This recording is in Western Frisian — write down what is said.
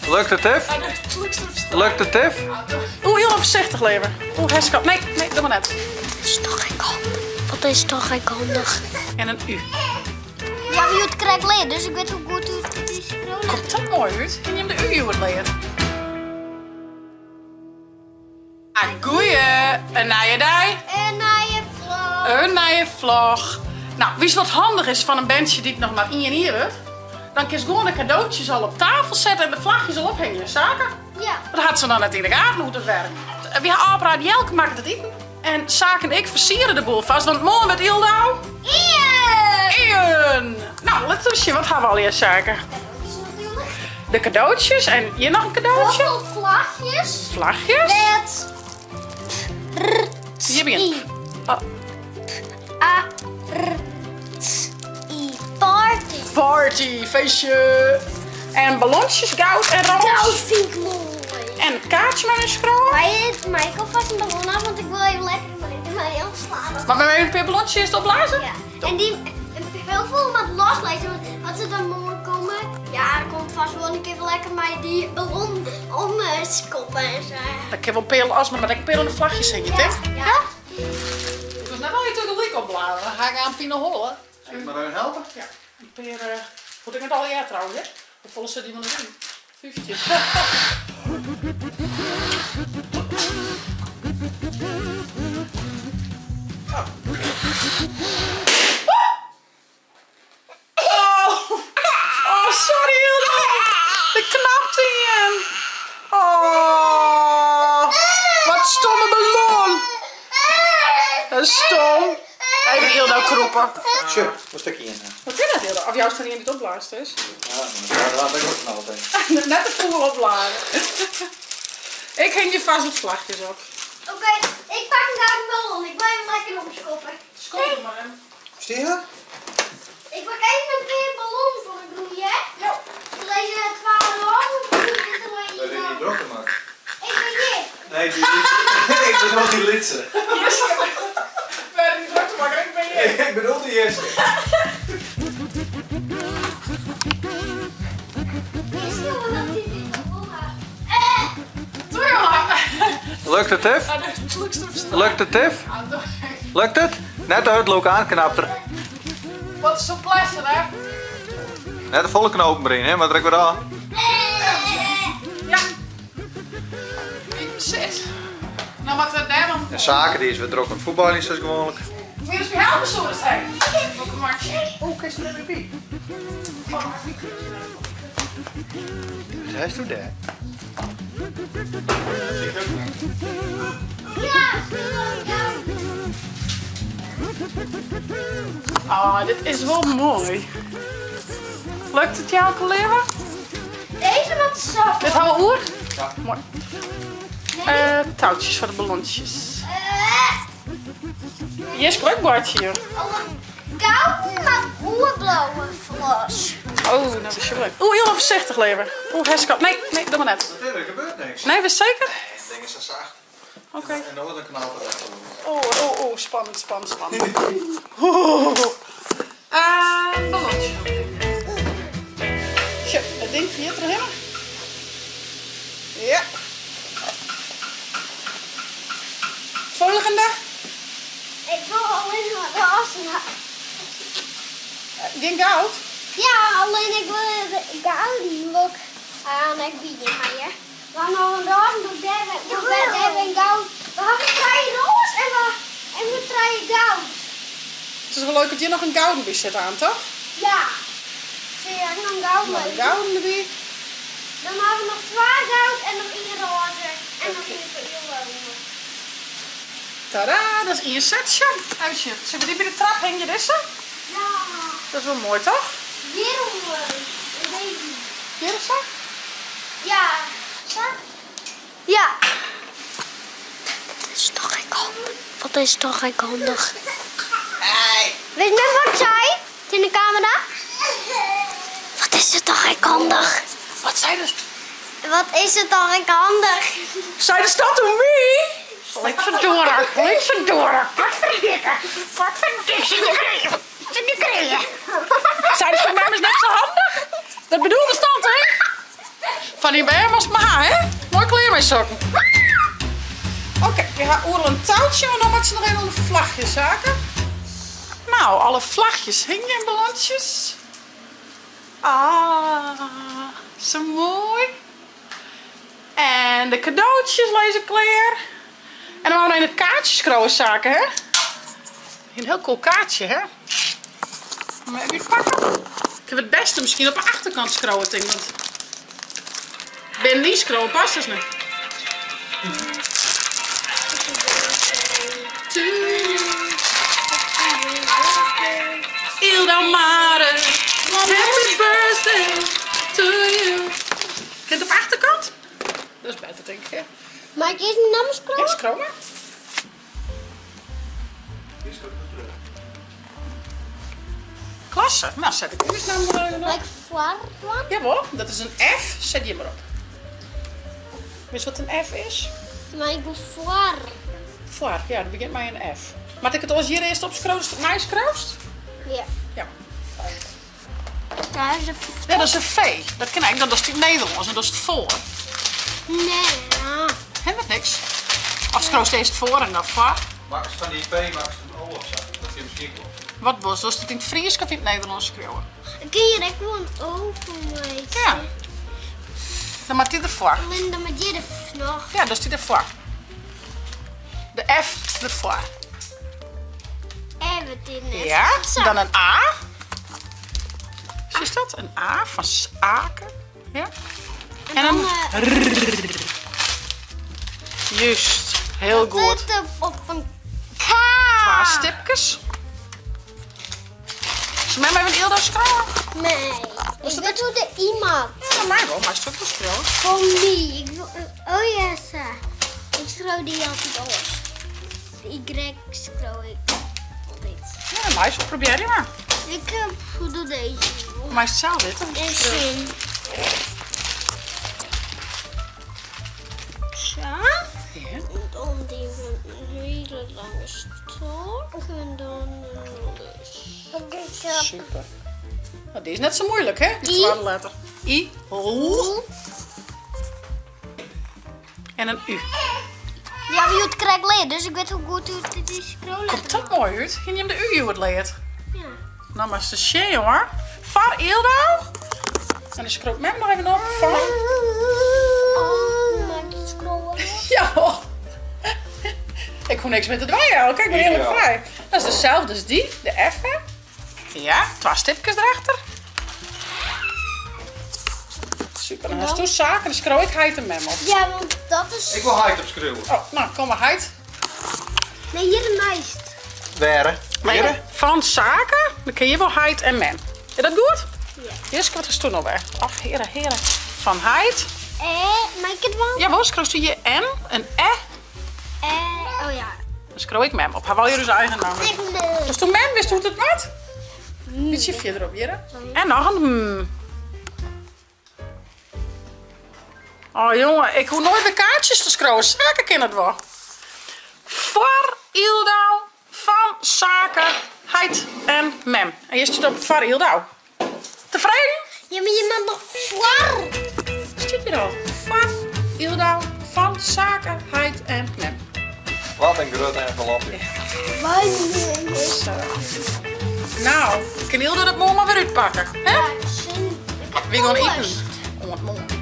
Lukt it Tiff? Lukt it Tiff? Oeh, hiel foarsichtich leaver. Oeh, herskap. Nee, nee, doe mar net. Is toch ek handich. Wat is toch ek handich. En in U. Ja, wy hjoed krekt leard, dus ik wit hoe goed út dy skriuwen. Komt dat moai út? Kin jim de U hjoed leard? Ah, goeie! In nije dei. In nije vlog. In nije vlog. Nou, witst wat handich is fan in berntsje dy't noch mar ien jier wurdt? Dan kinst gewoan de kadootjes al op tafel sette en de flachjes al ophingje. Sake? Ja. Dat hat se dan net yn de gaten hoe't it werkt. Wy ha ôfpraat, Jelke makket it iten en Sake en ik fersiere de boel fast, want moarn wurdt Yldau. Ien! Ien! Nou, lit ris sjen, wat ha we allegear, Sake? De cadeautjes en hjir noch in cadeautje. Hoeveel vlagjes? Vlagjes? Met R, T, Hier begint. I. Oh. P, A, R, T, I. Party. Party, feestje. En ballonnetjes, goud en rood. Dat vind ik mooi. En het kaartje maar eens scrollen. Maar je, mij vast een ballon af, want ik wil even lekker mij opslaan. Maar we even een paar ballonnetjes eerst opblazen? Ja. En die heel veel wat loslezen, want als ze dan morgen komen, ja, dan komt vast wel een keer lekker mij die ballon om skoppen en zo. Dan kan wel pelen als maar ik pelen de vlagjes zingen, Ja, hè? ja. Ik was net al je tegelijk opblazen, dan ga ik aan Pine hollen. Zal ik maar even helpen? Ja, een peer, moet ik met alle jaar trouwens, hè? Hoe volle zit die van de doen? 15. Oh. Oh, sorry Hilda. De knapte in. Oh, wat stomme ballon. Dat is stom. Even Hilda kroepen. Tje, een stukje in. Wat is dat Hilda? Of jou is er niet in die het opblaast is? Ja, maar daar laat ik ook knallen. Net de voel opladen. Ik hang je vast het vlagjes op. Oké, ik pak een gouden ballon. Ik blijf hem lekker omschoppen. Schop hem maar in. Stier? Ik pak even een paar ballon voor de groeien, hè? Ja. Deze 12 roze, die is er maar Dat is hier. niet druk gemaakt. Ik ben hier. Nee, die litsen. Ik bedoel die litsen. We hebben niet druk gemaakt, ik ben hier. Ik bedoel die eerste. Lukt het, Tiff? Lukt het, Tiff? Lukt het? Net de hut aan, knapt er. Wat is zo'n plastic, hè? Net de volle knoop erin, hè? Maar trek weer aan. Ja. Zit. Nou, wat we daar dan. En Zaken die is weer druk aan het voetballen, zoals gewoonlijk. Moet je dus weer helpen, zo dat zijn? Oh, kijk eens naar de Hij is toen daar. Ah, dit is wel mooi. Lukt het jou, collega? Deze wat zacht. Dit houden we oer? Ja. Mooi. Touwtjes voor de ballonnetjes. Hier is ook bordje hier. Gouden maar oerblauwe vlas. Oh, dat is je leuk. Oeh, heel voorzichtig, lever. Oeh, herskap. Nee, nee, doe maar net. Nee, er gebeurt niks. Nee, wees zeker? Het ding is zo zacht. Oké. En dan wordt een kanaal terecht. Oh, oh, oh, spannend, spannend, spannend. Oeh. Ballonnetje. Tje, het ding hier terug. Ja. Volgende. Ik wil alleen maar de assen. Geen goud? Ja, alleen ik wil de gouden wil ik aan ik bieden, maar We hebben nog een roze, nog daar, nog daar en goud. We hebben drie roze en we drie goud. Het is wel leuk dat je nog een gouden bij zit aan, toch? Ja. Zie je, nog een gouden. Nog een gouden erbij. Dan hebben we nog 2 goud en nog 1 roze en nog 1 voor Ilona. Tadaa, dat is één setje. Even zien, zullen we die bij de trap hangen, deze? Ja. Dat is wel mooi, toch? Weer een baby. Hier is dat? Ja. Ja. Dat is toch ik handig. Wat is toch ik handig. Hey. Weet je net wat ik zei? In de camera? Wat is het toch ik handig. Wat zei dat? Wat is het toch ik handig. Zei de stad om wie? Likverdorie, likverdorie, wat verdikke, wat verdikke. Fan dyn bern moatst mar ha, hè? Moai klear mei sokken. Oké, we ha oeral in toutsje, mar no moat se noch even oan de flachjes, Sake. Nou, alle flachjes hingje en ballontsjes. Ah, sa moai. En de kadootsjes lizze klear. En dan moatte we noch even it kaartsje skriuwe, Sake, hè? In hiel cool kaartsje, hè? Even útpakke. Ik ha it bêste miskien op de achterkant skriuwe, tink want binnen dy skriuwe past dus net. To you. Ildou Mare, happy birthday to you. Kin it op de achterkant? Dat is better, tink ik, hè? Mei ik earst myn namme skriuwe? Ja, skriuw mar. Klasse. Nou, set ik ús namme der even op. Mei ik foar dwaan? Jawol, dat is in F. Set dy mar op. Witst wat in F is? Mei ik foar? Foar, ja, dat begjint mei in F. Moat ik it oars hjir earst opskriuwe, datst it meiskriuwst? Ja. Ja. Daar is de V. Ja, dat is een V. Dat kin ek, dat is it Nederlânsk en dat is it foar. Nee. Hindert niks. Of skriuwst earst foar en dan foar. Makkest fan dy V makkest in O of sa. Dat kin miskien wol. Wat wolst? Wolst it yn it Frysk of yn it Nederlânsk skriuwe? Ik kin hjir ek wol in O fan meitsje. Ja. Dan moat dy derfoar. Allinnich dan moat hjir de F noch. Ja, dan stiet derfoar. De F derfoar. En wat dit net. Ja, dan in A. Is dat? Een A van Ake. Ja. En een R. Juist, heel goed. Op een K. Twa stipkes. Sil mem even Ildou skriuwe? Nee. Ik wit hoe de I moat. Ja, dat mei wol. Meist ek wol skriuwe. Fan my. Ik wil, oh ja, sa. Ik skriuw dy altyd oars. De Y skriuw ik altyd. Ja, dat meist wol. Probearje mar. Ik doe deze. Meist sels witte. En zin. Sa. Ja. En dan die hele lange stok. En dan dus. Super. Nou, die is net sa moeilik, hè? Die I. twadde letter. I. O. En in U. Ja, wie het krekt leard, dus ik wit hoe goed hoe dit is skriuwen. Komt dat moai út? Hiene jim de U hjoed leard? Ja. Nou, mar se sjen, hoor. Foar Ildou. En dan skriuwt mem noch even op. Fan. Oh, mag ik het skriuwen? Ja, hoor. Ik hoef niks mear te dwaan, Kijk, ik ben heerlijk frij. Dat is dezelfde als die, de F, hè? Ja, twa stipkes erachter. Super, dan hast do Sake, dan skriuw ik heit en mem op. Ja, want dat is... Ik wol heit opskriuwe. Oh, nou, kom mar heit. Nee, hjir neist. Wêr? Hjirre? Fan Sake, dan kin hjir wol heit en mem. Is dat goed? Ja. Jiske, wat hast do no wer? Och, heare, heare. Fan heit. Mei ik it dwaan? Jawol, skriuwst do hjir M, in E. Oh ja. Dan skriuw ik mem op. Ha we allegear ús eigen namme. Ast do mem, witst hoe't it moat? Bytsje fierder op hjirre. En noch in hmm. Oh jonge, ik hoech noait wer kaartsjes te skriuwen. Sake kin it wol. Foar Ildou fan Sake, heit en mem. En hjir stiet op foar Ildou. Tefreden? Ja, mar je moat noch foar. Stiet hjir al. Foar Ildou fan Sake, heit en mem. Wat in grutte envelopje. Zo. Nou, kin Ildou dat moarn mar wer útpakke, hè? Ja, Wy gean iten. Oant moarn.